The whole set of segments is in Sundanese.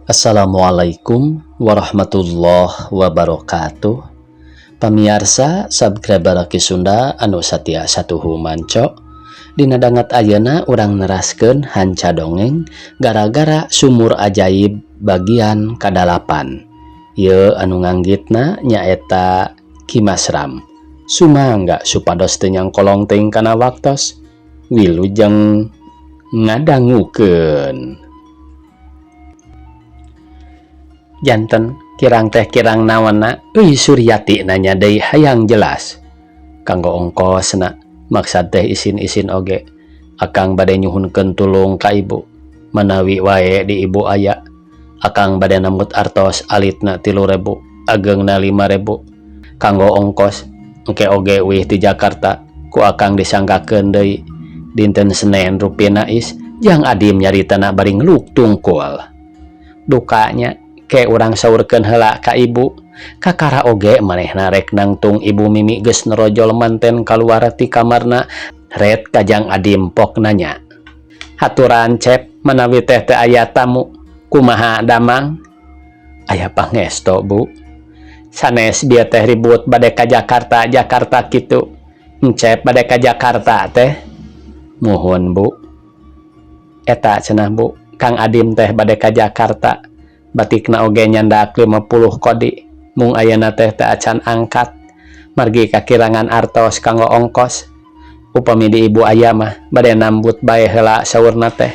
Assalamualaikum warahmatullahi wabarakatuh. Pamiarsa subscriber Ki Sunda anu satia satuhu manco. Dina danget ayeuna urang neraskeun hanca dongeng Gara-gara Sumur Ajaib bagian kadalapan. Ieu anu nganggitna nyaeta Ki Masram. Sumangga supados teu nyangkolong teuing kana waktos. Wilujeng ngadangukeun. Janten kirang teh kirang naonna euy Suryati nanya deui hayang jelas. Kanggo ongkosna maksad teh isin-isin oge. Akang bade nyuhunkeun tulung ka ibu. Manawi wae di ibu aya. Akang bade nambut artos alitna 3000 ageungna 5000 kanggo ongkos engke oge uih ti Jakarta ku akang disanggakeun deui dinten Senen rupina is Jang Adim nyaritana bari ngeluk tungkul. Dukanya ke urang saurkeun heula ka ibu. Kakara oge manehna rek nangtung ibu Mimi geus nerojol manten kaluar ti kamarna ret ka Jang Adim pok nanya. Haturan Cep manawi teh teu aya tamu kumaha damang? Aya pangesto bu. Sanes bieu teh ribut bade ka Jakarta Jakarta kitu. Encep bade ka Jakarta teh. Muhun bu. Eta cenah bu, Kang Adim teh bade ka Jakarta. Batikna oge nyandak 50 kodi. Mung ayeuna teh teu acan angkat. Margi kakirangan artos kanggo ongkos. Upami di ibu aya mah bade nambut bae heula saurna teh.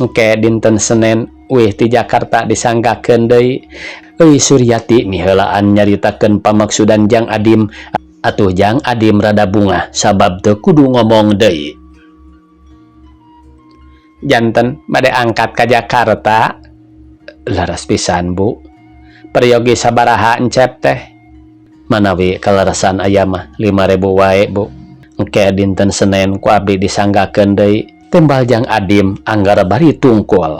Engke dinten Senen uih ti Jakarta disanggakeun deui. Euy Suryati miheulaan nyaritakeun pamaksudan Jang Adim. Atuh Jang Adim rada bungah sabab teu kudu ngomong deui. Janten bade angkat ka Jakarta. Laras pisan bu. Peryogi sabaraha encep teh? Manawi kalarasan aya mah 5000 wae bu. Engke dinten Senen ku abdi disanggakeun deui. Tembal Jang Adim anggar bari tungkul.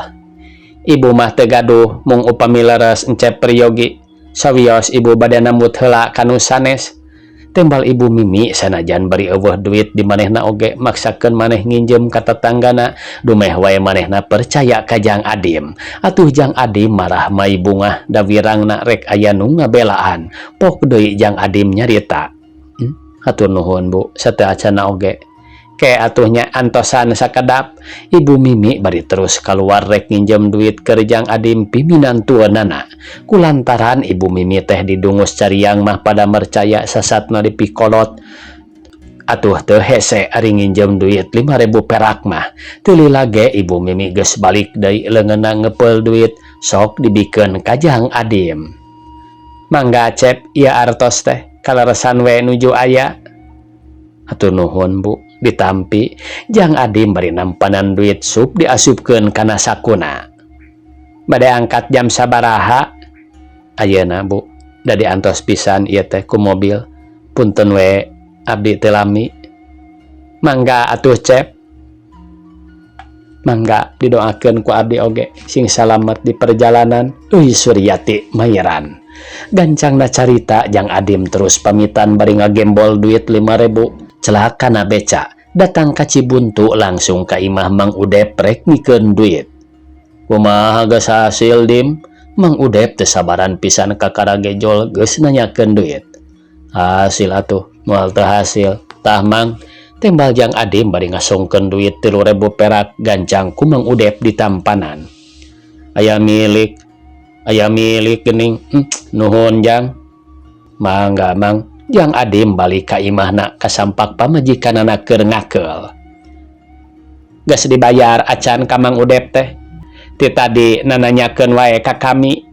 Ibu mah teu gaduh mung upami leres encep peryogi. Sawios ibu bade nambut heula ka nu sanes. Tembal ibu Mimi sanajan bari eueuh duit di manehna oge maksakeun maneh nginjem ka tetanggana dumeh wae manehna percaya ka Jang Adim. Atuh Jang Adim marah mai bungah da wirangna rek aya nu ngabelaan. Pok deui Jang Adim nyarita. Hatur nuhun bu, sateu acana oge. Ke atuhnya antosan sakedap. Ibu Mimi bari terus keluar rek nginjem duit keur Jang Adim piminantueunana. Kulantaran Ibu Mimi teh didungus cariang mah pada mercaya sasatna dipikolot. Atuh teu hese ari nginjem duit 5000 perak mah. Teu lila ge Ibu Mimi geus balik deui leungeunna ngepeul duit sok dibikeun ka Jang Adim. Mangga Cep ieu artos teh kaleresan we nuju aya. Hatur nuhun bu. Ditampi Jang Adim bari nampanan duit sup diasupkeun kana sakuna. Bade angkat jam sabaraha? Ayeuna bu, da diantos pisan ieu teh ku mobil. Punten we abdi teu lami. Mangga atuh Cep. Mangga didoakeun ku abdi oge sing salamet di perjalanan. Euy Suryati mairan. Gancangna carita Jang Adim terus pamitan bari ngagembol duit 5000. Celaka na beca datang ka Cibuntu langsung ka imah Mang Udep rek ngikeun duit. Kumaha geus hasil Dim? Mang Udep teu sabaran pisan kakara gejol geus nanyakeun duit. Hasil atuh, moal teu hasil. Tah Mang, tembal Jang Adim bari ngasongkeun duit 3000 perak gancang ku Mang Udep ditampanan. Aya milik geuning. Nuhun Jang. Mangga Mang. Jang Adim balik ka imahna kasampak pamajikanana keur ngakeul. Geus dibayar acan ka Mang Udep teh. Ti tadi nananyakeun wae ka kami.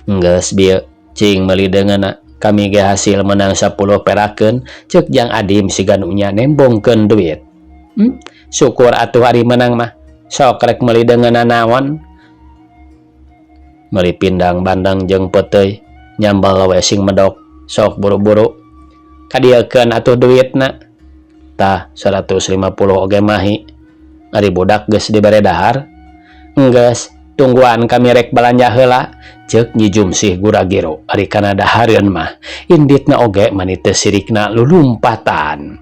Geus bieu cing meuli deungeunna. Kami ge hasil menang 10 perakeun ceuk Jang Adim siga nu nya nembongkeun duit. Syukur atuh ari menang mah. Sok rek meuli deungeunna naon? Meuli pindang bandeng jeung peuteuy nyambel we sing medok. Sok buru-buru kadieukeun atuh duitna. Tah 150 oge mahi. Ari budak geus dibere dahar. Enggeus, tungguan kami rek balanja heula. Ceuk Nyi Jumsih guragiro ari kana dahareun mah. Inditna oge mani teu sirikna lulumpatan.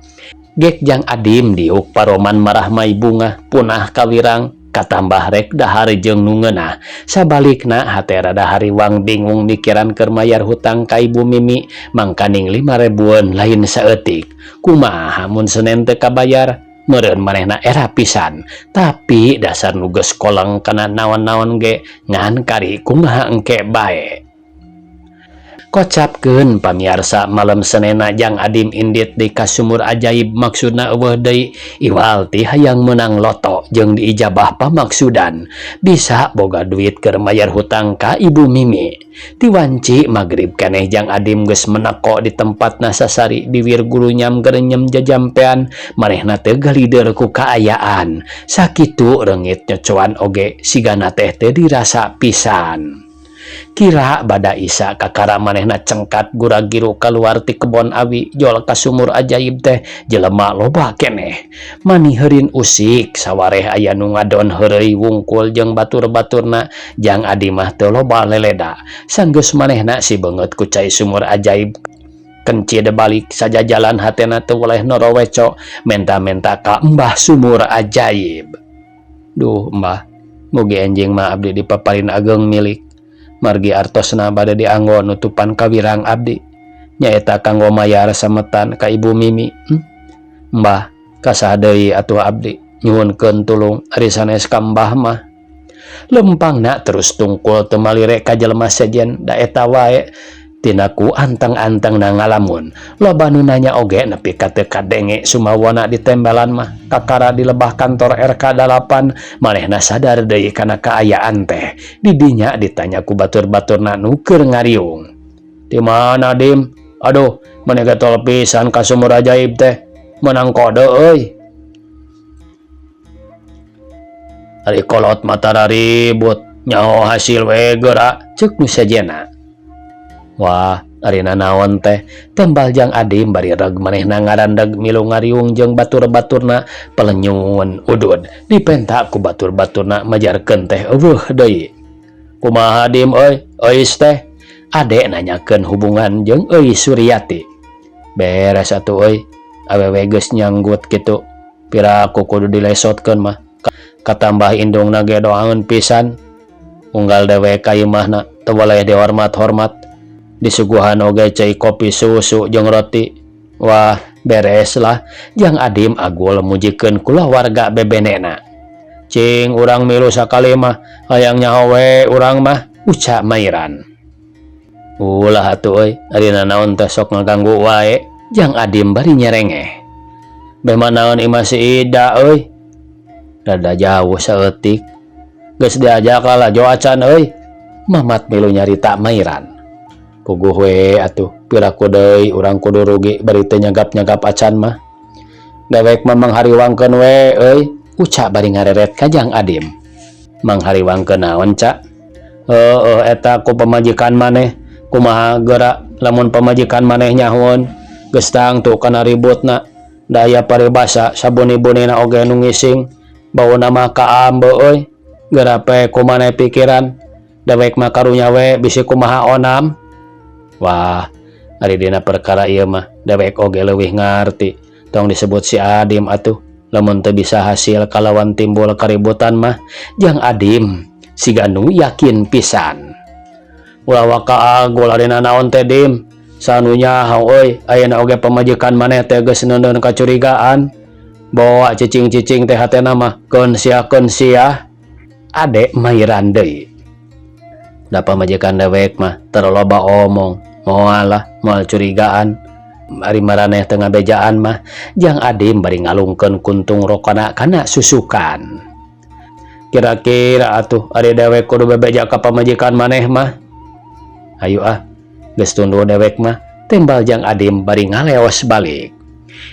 Gek Jang Adim diuk paroman marah mai bungah punah kawirang. Katambah rek dahar jeung nu ngeunah. Sabalikna hate rada hariwang bingung mikiran keur mayar hutang ka Ibu Mimi mangkaning 5 ribuan lain saeutik. Kumaha mun Senen teu kabayar? Meureun manehna era pisan. Tapi dasar nu geus koleng kana naon-naon ge ngan kari kumaha engke bae. Kocapkeun pamiarsa, malam Senena Jang Adim indit di ka sumur ajaib. Maksudna euweuh deui iwal ti hayang menang loto jeung diijabah pamaksudan bisa boga duit keur mayar hutang ka Ibu Mimi. Ti wanci magrib keneh Jang Adim geus meneko di tempatna sasari, biwir gurunyam gerenyem jajampean. Manehna teu galider ku kaayaan sakitu reungit nyocoan oge sigana teh teu dirasa pisan. Kira bada Isa kakara manehna cengkat gura-giru kaluar ti kebon awi jol ka sumur ajaib teh. Jelema loba keneh, maniheurin usik, sawareh aya nu ngadon heureuy wungkul jeung batur-baturna. Jang Adim mah teu loba leleda. Sanggeus manehna sibeungeut ku cai sumur ajaib, kencid balik sajajalan, hatena teu weleh noroweco menta-menta ka Mbah Sumur Ajaib. "Duh Mbah, mugi enjing mah abdi dipaparin ageng milik, margi artosna bade dianggo nutupan kawirang abdi, nyaeta kanggo mayar sametan ka Ibu Mimi. Mbah, ka saha deui atuh abdi nyuhunkeun tulung ari sanes ka Mbah mah?" Lempangna terus tungkul teu malire ka jelema sejen, da eta wae tina ku anteng-antengna ngalamun. Loba nu nanya oge nepi ka teu kadenge sumawana ditembalan mah. Kakara di lebah kantor RK 8 manehna sadar deui kana kaayaan teh. Di dinya ditanya ku batur-baturna nu keur ngariung, "Di mana, Dim? Aduh, maneh getol pisan ka sumur ajaib teh, menang kode euy." "Ari kolot mah tara ribut, nyaho hasil we geura," ceuk nu sejenna. "Wah, ari nanaon teh?" tembal Jang Adim bari reg manehna ngarandeg milu ngariung jeung batur-baturna. Pelenyun udud dipenta ku batur-baturna, majarkeun teh euweuh deui. "Kumaha, Dim euy, Euis teh?" Ade nanyakeun hubungan jeung Euis Suryati. "Beres atuh euy, awewe geus nyanggut kitu, piraku kudu dilesotkeun mah. Katambah indungna ge doangeun pisan, unggal dewek ka imahna teu boleh dihormat-hormat, disuguhan oge cai kopi susu jeung roti. Wah, beres lah," Jang Adim agul mujikeun kulawarga bebenena. "Cing urang milu sakali mah, hayang nyaho we urang mah," ucap Mairan. "Ulah atuh euy, ari nanaon teh sok ngaganggu wae," Jang Adim bari nyerengeh. "Beh manaon imah si Ida euy? Rada jauh saeutik. Geus diajak lalajo acan euy?" Mamat milu nyarita Mairan. "Puguh we atuh, piraku deui urang kudu rugi bari teu nyagap-nyagap acan mah. Dewek mah manghariwangkeun we euy," Uca bari ngareret ka Jang Adim. "Manghariwangkeun naon, Ca?" "Heueuh, eta ku pamajikan maneh. Kumaha geura lamun pamajikan maneh nyahoeun? Geus tangtu kana ributna. Da aya paribasa sabuni-bunina oge nu ngising. Bauna mah kaambe euy. Geura pe ku maneh pikiran. Dewek mah karunya we bisi kumaha onam." "Wah, ari dina perkara ieu mah dewek oge leuwih ngarti. Tong disebut si Adim atuh lamun teu bisa hasil kalawan timbul kaributan mah," Jang Adim siga nu yakin pisan. "Ulah waka agul ari nanaon teh, Dim. Saha nu nyaho euy, ayeuna oge pamajikan maneh teh geus neundeun kacurigaan. Bawa cicing-cicing teh hatena mah keun sia keun sia," Ade Mairan deui. "Da pamajikan dewek mah teu loba omong, moal lah, moal curigaan. Ari maraneh teu ngabejaan mah," Jang Adim bari ngalungkeun kuntung rokona kana susukan. "Kira-kira atuh ari dewek kudu bebeja ka pamajikan maneh mah? Hayu ah, geus tunduh dewek mah," tembal Jang Adim bari ngaleos balik.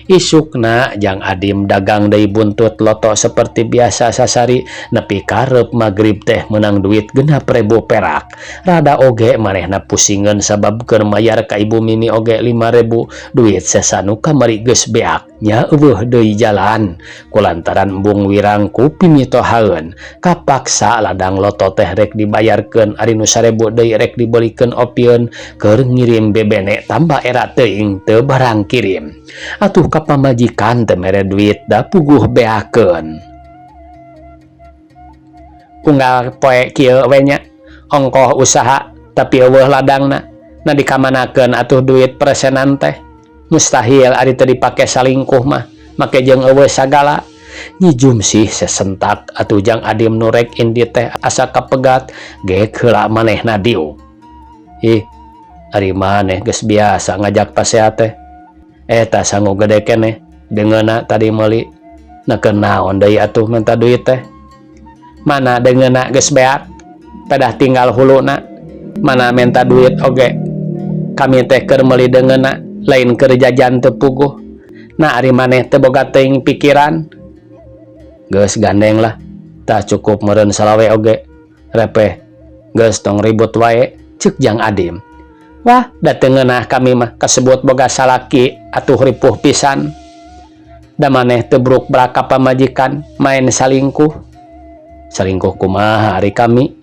Isukna Jang Adim dagang deui buntut loto seperti biasa sasari nepi karep magrib teh menang duit 6.000 perak. Rada oge manehna pusingeun sabab keur mayar ka Ibu Mimi oge 5.000, duit sesa nu kamari geus beak nya euweuh deui jalan. Kulantaran embung wirang ku pimitohaeun, kapaksa ladang loto teh rek dibayarkeun, ari nu 1.000 deui rek dibelikeun opieun keur ngirim bebene tambah era teuing teu barang kirim. Atuh ka pamajikan teu mere duit da puguh beakeun. Unggal poe kieu we nya, ongkoh usaha tapi euweuh ladangna. Nah, dikamanakeun atuh duit persenan teh? Mustahil ari teu dipake salingkuh mah, make jeung euweuh sagala. Nyi Jumsih sesentak atuh Jang Adim nu rek indit teh asa kapegat, gek heula manehna diuk. Ih, ari maneh geus biasa ngajak pasea teh. Eta sangu gede keneh, deungeunna tadi meuli. Nakeun naon deui atuh minta duit teh? Mana deungeunna geus beak, pedah tinggal huluna. Mana minta duit oge. Kami teh keur meuli deungeunna, lain keur jajan teu puguh. Nah, ari maneh teu boga teuing pikiran. Geus gandeng lah, tah cukup meureun salawe oge. Repeh, geus tong ribut wae, ceuk Jang Adim. Wah, da teu ngeunah kami mah kasebut boga salaki atuh ripuh pisan. Da maneh teu bruk-brak ka pamajikan, main salingkuh. Salingkuh kumaha ari kami?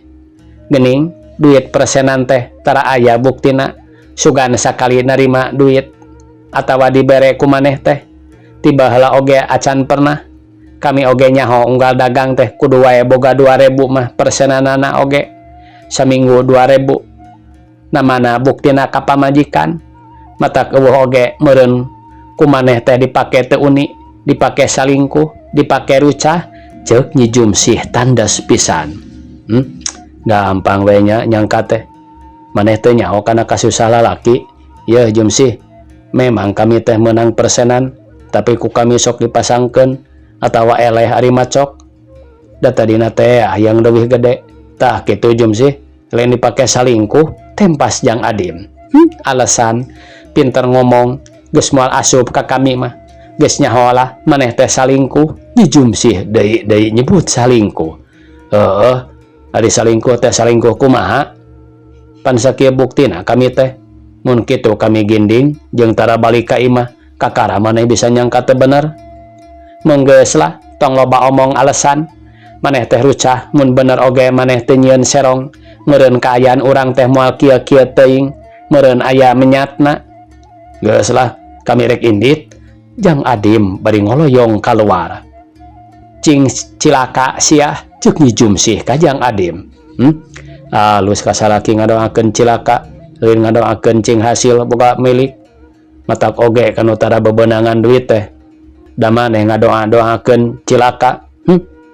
Gening duit persenan teh tara aya buktina. Sugan sakali narima duit atawa dibere ku maneh teh. Tiba heula oge acan pernah. Kami oge nyaho unggal dagang teh kudu wae boga 2000 mah persenanana oge. Saminggu 2000. Nah, mana buktina ka pamajikan? Matak euweuh oge meureun ku maneh teh dipake teu uni, dipake salingkuh, dipake rucah, ceuk Nyi Jumsih tandas pisan. Gampang we nya nyangka teh. Maneh teh nyaho kana kasusah lalaki. Yeuh Jumsih, memang kami teh meunang persenan, tapi ku kami sok dipasangkeun atawa eleh ari macok. Da tadina teh hayang leuwih gede. Tah kitu Jumsih, lain dipake salingkuh, tempas Jang Adim. Alasan pinter ngomong, geus moal asup ka kami mah. Geus nyaho lah maneh teh salingkuh. Nyi Jumsih deui deui nyebut salingkuh. Heeh, ari salingkuh teh salingkuh kumaha? Pan sakieu buktina kami teh. Mun kitu kami ginding jeung tara balik ka imah, kakara maneh bisa nyangka teu bener. Mun geus lah, tong loba omong alasan. Maneh teh rucah, mun bener oge maneh teu nyieun serong. Meureun kaayaan urang teh moal kieu-kieu teuing, meureun aya menyatna. Geus lah, kami rek indit. Jang Adim bari ngoloyong kaluar. Cing cilaka sia, ceuk Nyi Jumsih ka Jang Adim. Alus ka salaki ngadoakeun cilaka, lain ngadoakeun cing hasil boga milik. Matak oge kanu tara bebenangan duit teh. Da maneh ngadoa-doakeun cilaka.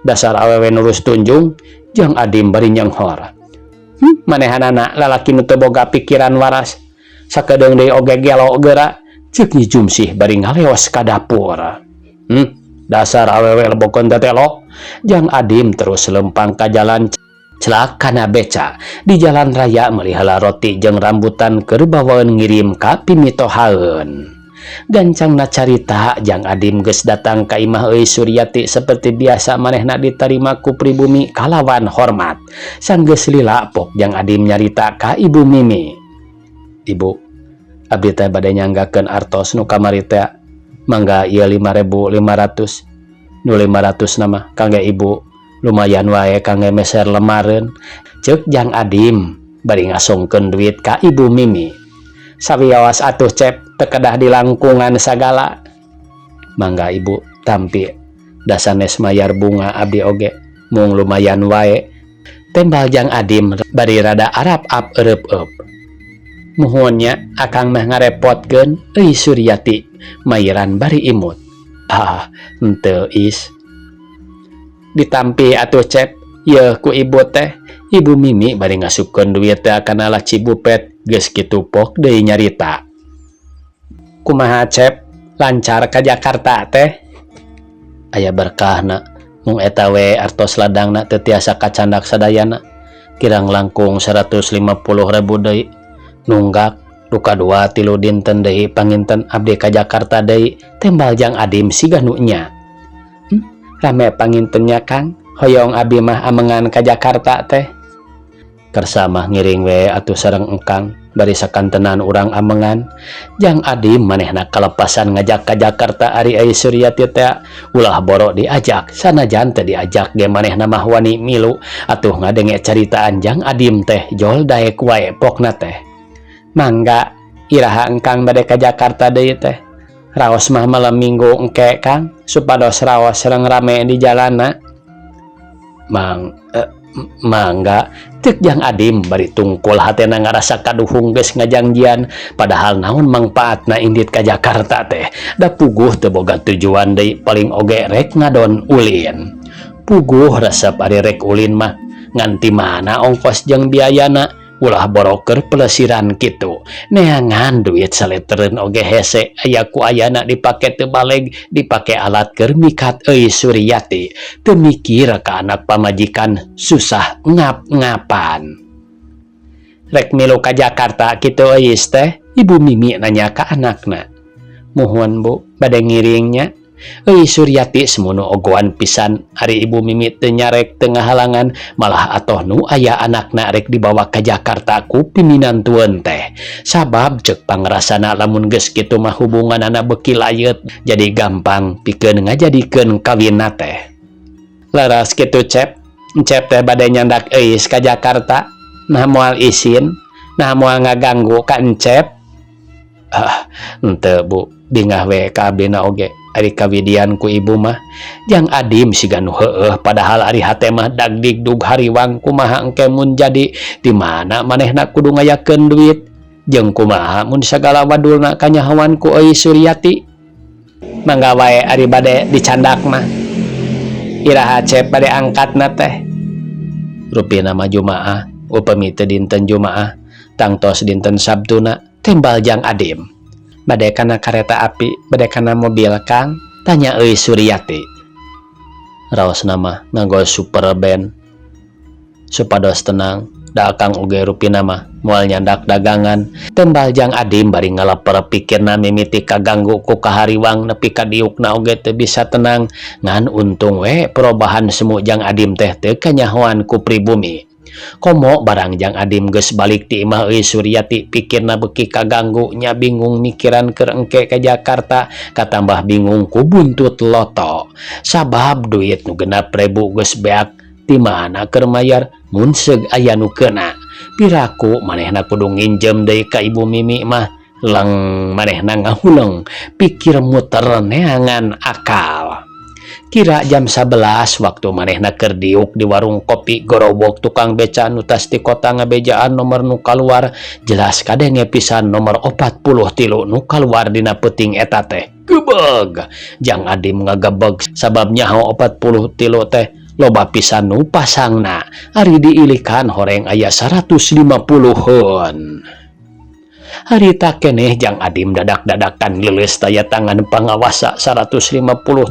Dasar awewe nurus tunjung, Jang Adim bari nyenghor. Manehanana lalaki nu teu boga pikiran waras. Sakedeung deui oge gelo geura, ceuk Nyi Jumsih bari ngaleos ka dapur. Dasar awewe lebokeun tetelo. Jang Adim terus lempang ka jalan celak kana beca. Di jalan raya meuli heula roti jeung rambutan keur bawaeun ngirim ka pimitohaeun. Gancangna carita, Jang Adim geus datang ka imah euy Suryati. Seperti biasa manehna ditarima ku pribumi kalawan hormat. Sanggeus lila pok Jang Adim nyarita ka Ibu Mimi. Ibu, abdi teh bade nyanggakeun artos nu kamari teh. Mangga ieu 5.500. Nu 500 nama kangge ibu, lumayan wae kangge meser lemareun, ceuk Jang Adim bari ngasongkeun duit ka Ibu Mimi. Sawios atuh Cep, teu kedah dilangkungan sagala. Mangga Ibu tampi, da sanes mayar bunga abdi oge, mung lumayan wae, tembal Jang Adim bari rada arap-ap ereup-eup. Muhun nya, akang mah ngarepotkeun. Euy Suryati mairan bari imut. Ah, henteu is. Ditampi atuh Cep, yeuh ku ibu teh. Ibu Mimi bari ngasupkeun duit teh kana laci bupet. Geus kitu pok deui nyarita. Kumaha Cep, lancar ka Jakarta teh? Aya berkahna, mung eta we artos ladangna teu tiasa kacandak sadayana. Kirang langkung 150.000 deui nunggak. Duka 2-3 dinten deui panginten abdi ka Jakarta deui, tembal Jang Adim siga nu nya. Rame panginten nya Kang, hoyong abi mah amengan ka Jakarta teh. Kersa mah ngiring we atuh sareng engkang, bari sakantenan urang amengan. Jang Adim manehna kalepasan ngajak ka Jakarta, ari euy Suryati teh ulah boro diajak, sanajan teu diajak ge manehna mah wani milu. Atuh ngadenge caritaan Jang Adim teh jol daek wae pokna teh. Mangga, iraha engkang bade ka Jakarta deui teh? Raos mah malam Minggu engke Kang, supados raos sareng rame di jalana. Mang Mangga, cek Jang Adim bari tungkul hatena ngarasa kaduhung geus ngajangjian padahal naon mangpaatna indit ka Jakarta teh da puguh teu boga tujuan deui paling oge rek ngadon ulin. Puguh resep ari rek ulin mah ngan ti mana ongkos jeung biayana ulah boroker pelesiran kitu neangan duit saletereun oge hese aya ku ayana dipake teu baleg dipake alat keur mikat euy Suryati teu mikir ka anak pamajikan susah ngap-ngapan. Rek milu ka Jakarta kitu euy teh? Ibu Mimi nanya ka anakna. Muhun Bu, bade ngiringnya. Euy Suryati semono ogoan pisan ari Ibu Mimi teu nyarek teu ngahalangan malah atoh nu aya anakna rek dibawa ka Jakarta ku piminantueun teh sabab ceuk pangrasana lamun geus kitu mah hubunganana beuki layeut jadi gampang pikeun ngajadikeun kawinna teh. Leres kitu Cep, Encep teh bade nyandak Euis ka Jakarta nah moal isin nah moal ngaganggu ka Encep. Ah, henteu Bu, bingah we ka abdina oge ari kawidian ku ibu mah. Jang Adim siga nu heueuh padahal ari hate mah dagdigdug hariwang kumaha engke mun jadi di mana manehna kudu ngayakeun duit jeung kumaha mun sagala wadulna kanyahoan ku euy Suryati. Mangga wae ari bade dicandak mah. Iraha Cep bade angkatna teh? Rupina mah Jumaah upami teu dinten Jumaah tangtos dinten Sabtuna, tembal Jang Adim. Bade kana kareta api bade kana mobil Kang? Tanya euy Suryati. Raosna mah nganggo super band supados tenang da akang oge rupina mah moal nyandak dagangan, tembal Jang Adim bari ngaleper pikirna mimiti kaganggu ku kahariwang nepi ka diukna oge teu bisa tenang ngan untung we perobahan semu Jang Adim teh teu kanyahoan ku pribumi. Komo barang Jang Adim geus balik ti imah euy Suryati pikirna beuki kaganggu nya bingung mikiran keur engke ka Jakarta katambah bingung ku buntut loto sabab duit nu 6.000 geus beak di mana keur mayar mun seug aya nu keuna piraku manehna kudu nginjem deui ka Ibu Mimi mah leng manehna ngahuleng pikir muter neangan akal. Kira jam 11 waktu manehna keur diuk di warung kopi gorobok tukang beca nu tas ti kota ngabejaan nomor nu kaluar jelas kadenge pisan nomor 43 nu kaluar dina peuting eta teh. Gebeg Jang Adim ngagebeg sabab nyaho 43 teh loba pisan nu pasangna ari diilikan horeng aya 150-eun. Harita keneh Jang Adim dadak-dadakan leuleus taya tangan pangawasa 150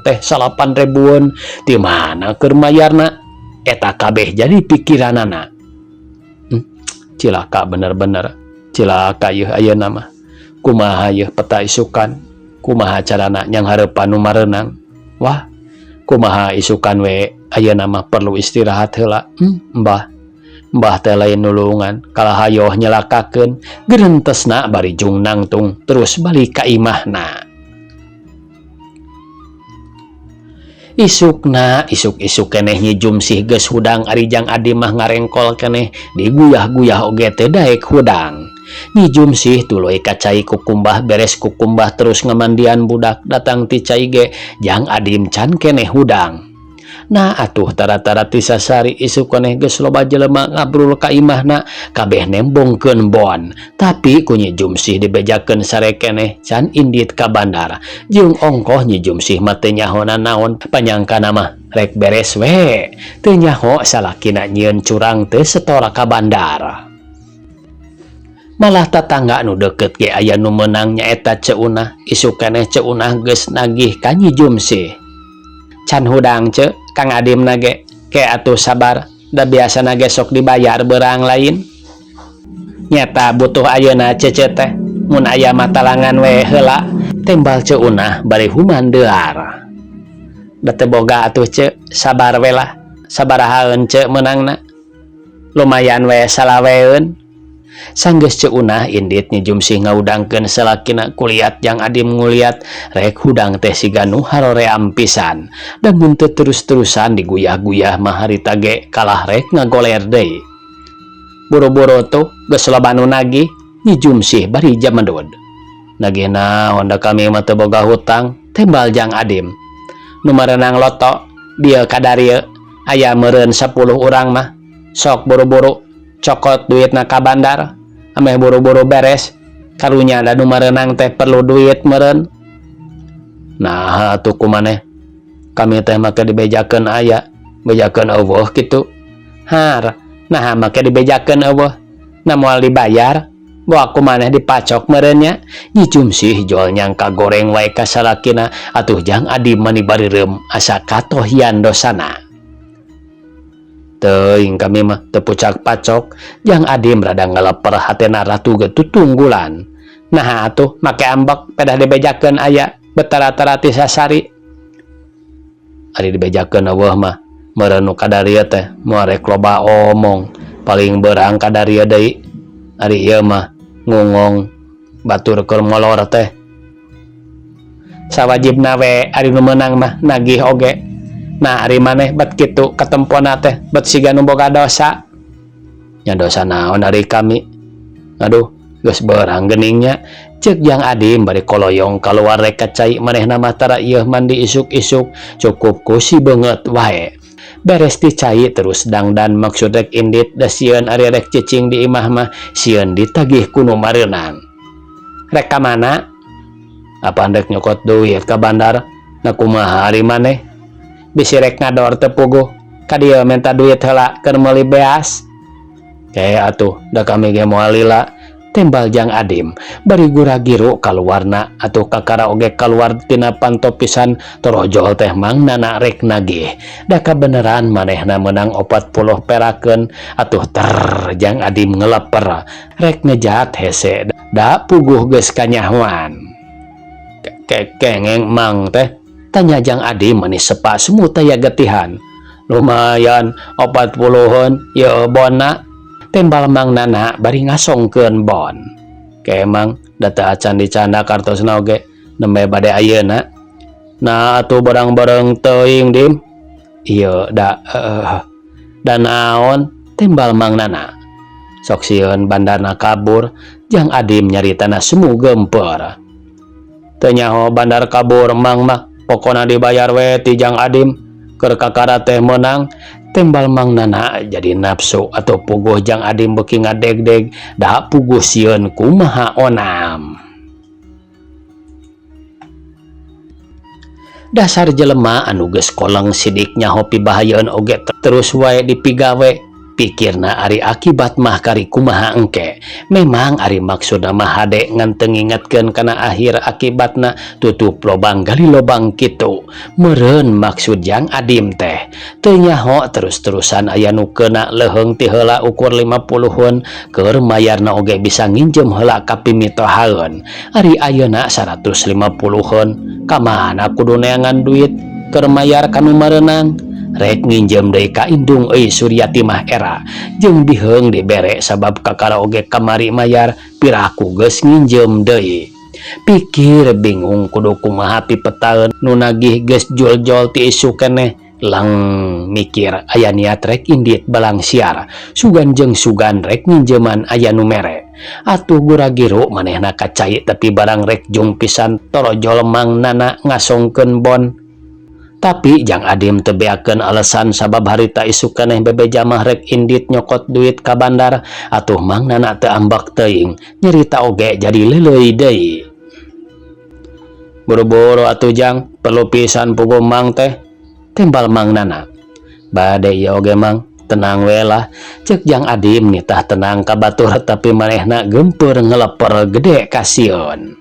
teh 8 ribuan di mana keur mayarna eta kabeh jadi pikiranana. Cilaka bener-bener cilaka yeuh ayeuna mah kumaha yeuh peta isukan kumaha carana nyanghareupan nu mareunang wah kumaha isukan we ayeuna mah perlu istirahat heula. Mbah Mbah teh lain nulungan kalah hayoh nyelakakeun gerentesna bari jung nangtung terus balik ka imahna. Isukna isuk-isuk keneh Nyi Jumsih geus hudang ari Jang Adim mah ngarengkol keneh diguyah-guyah oge teu daek hudang. Nyi Jumsih tuluy ka cai kukumbah beres kukumbah terus ngamandian budak datang ti cai ge Jang Adim can keneh hudang. Nah atuh tara-tara ti sasari isuk keneh geus loba jelema ngabrul ka imahna kabeh nembongkeun bon tapi ku Nyi Jumsih dibejakeun sare keneh can indit ka bandar jeung ongkoh Nyi Jumsih mah teu nyaho nanaon panyangkana mah rek beres we teu nyaho salakina nyieun curang teu setor ka bandar. Malah tatangga nu deukeut ge aya nu meunang nyaeta Ceu Unah isuk keneh Ceu Unah geus nagih ka Nyi Jumsih. Can hudang ce Kang Adim nage ke atuh sabar da biasana ge sok dibayar beurang lain nyata butuh ayeuna cece teh mun aya mah talangan we heula tembal Ceu Unah bari humandear. Da teu boga atuh ce sabar we lah sabarahaeun ce meunangna lumayan we salaweun. Sanggeus Ceu Unah indit Nyi Jumsih ngaudangkeun salakina kuliat Jang Adim nguliat rek hudang teh siga nu haroream pisan da mun teu terus-terusan diguyah-guyah mah harita ge kalah rek ngagoler deui. Boro-boro tuh geus loba nu nagih Nyi Jumsih bari jamedud. Nagih naon da kami mah teu boga hutang tembal Jang Adim. Nu merenang loto dieu kadarieu aya meureun 10 urang mah Sok buru-buru cokot duitna ka bandar ameh buru-buru beres karunya da nu mareunang teh perlu duit meureun. Naha atuh ku maneh kami teh make dibejakeun aya bejakeun eueuh kitu. Har naha make dibejakeun eueuh na moal dibayar boa ku maneh dipacok meureun nya. Nyi Jumsih jol nyangka goreng wae ka salakina atuh Jang Adim mani bareureum asa katohian dosana. Teuing kami mah teu pucak pacok Jang Adim rada ngaleper hatena ratu ge tutunggulan. Naha atuh make ambek pedah dibejakeun aya betara-tara ti sasari. Ari dibejakeun eueuh mah meureun nu kadarieu teh moal rek loba omong paling beurang kadarieu deui. Ari ieu mah ngungong batur keur molor teh. Sawajibna we ari nu meunang mah nagih oge. Nah ari maneh bet kitu katempona teh bet siga nu boga dosa. Nya dosa naon ari kami. Aduh geus beurang geuning nya. Ceuk Jang Adim bari koloyong kaluar rek ka cai manehna mah tara ieuh mandi isuk-isuk cukup ku si beungeut wae. Beres ti cai terus dangdan maksud rek indit da sieun ari rek cicing di imah mah sieun ditagih ku nu mareunang. Rek ka mana? Apan rek nyokot duit ka bandar? Nah kumaha ari maneh? Bisi rek ngador teu puguh ka dieu menta duit heula keur meuli beas. Ke atuh da kami ge moal lila. Tembal Jang Adim bari gura-giru kaluarna atuh kakara oge kaluar tina panto pisan torojol teh Mang Nana rek nagih da kabeneran manehna meunang 40 perakeun atuh ter Jang Adim ngeleper rek ngejat hese da puguh geus kanyahoan. Kengeng Mang teh tanya Jang Adim mani sepa semut aya getihan. Lumayan 40-eun ieu bona. Tembal Mang Nana bari ngasongkeun bon. Ke emang da teu acan dicanda kartosna oge nembe bade ayeuna. Nah atuh barang-barang teuing Dim. Ieu da da naon tembal Mang Nana. Sok sieun bandarna kabur Jang Adim nyaritana semu geumpeur. Teu nyaho bandar kabur Mang mah pokona dibayar we ti Jang Adim keur kakara teh meunang. Tembal Mang Nana jadi nafsu atau puguh Jang Adim beuki ngadegdeg da puguh sieun kumaha onam. Dasar jelema anu geus koleng sidik nyaho pibahayeun oge terus wae dipigawe. Pikirna ari akibat mah kari kumaha engke. Memang ari maksudna mah hade ngan teu ngingetkeun kana akhir akibatna tutup lobang gali lobang kitu. Meureun maksud Jang Adim teh. Teu nyaho terus-terusan aya nu keuna leuheung ti heula ukur 50-eun keur mayarna oge bisa nginjem heula ka pimitohaeun. Ari ayeuna 150-eun ka mana kudu neangan duit keur mayar ka nu mareunang. Rek nginjem deui ka indung euy Suryati mah era jeung biheung dibere sabab kakara oge kamari mayar piraku geus nginjem deui. Pikir bingung kudu kumaha pipetaeun nu nagih geus jol-jol ti isuk keneh lang mikir aya niat rek indit balang siar sugan jeung sugan rek nginjeman aya nu mere. Atuh gura-giru manehna ka cai tapi barang rek jung pisan torojol Mang Nana ngasongkeun bon. Tapi Jang Adim teu beakeun alasan sabab harita isuk keneh bebeja mah rek indit nyokot duit ka bandar atuh Mang Nana teu ambek teuing nyerita oge jadi leuleuy deui. Buru-buru atuh Jang perlu pisan puguh Mang teh tembal Mang Nana. Bade ieu oge Mang tenang we lah ceuk Jang Adim nitah tenang ka batur tapi manehna geumpeur ngeleper gede kasieun.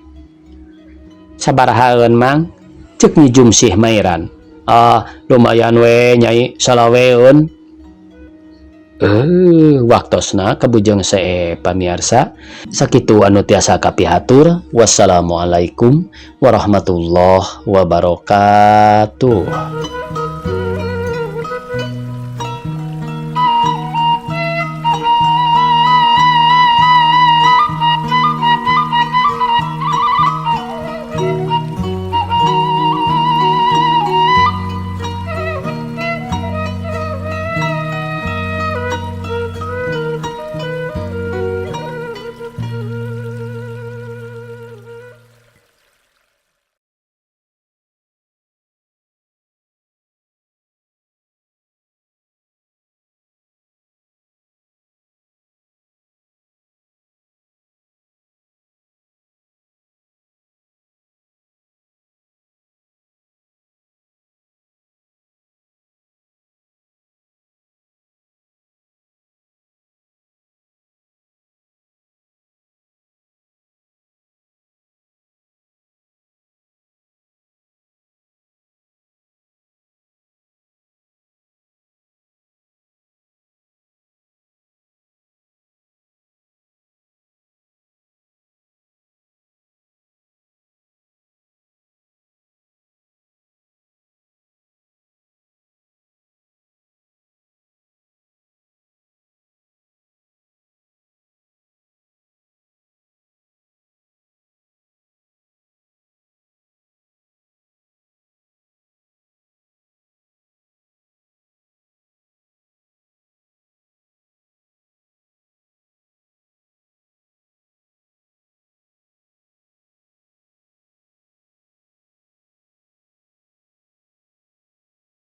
Sabarahaeun Mang ceuk Nyi Jumsih mairan. Ah lumayan we nyai salaweun. Waktosna kabujeng see pamiarsa sakitu anu tiasa kapihatur. Wassalamualaikum warahmatullahi wabarakatuh.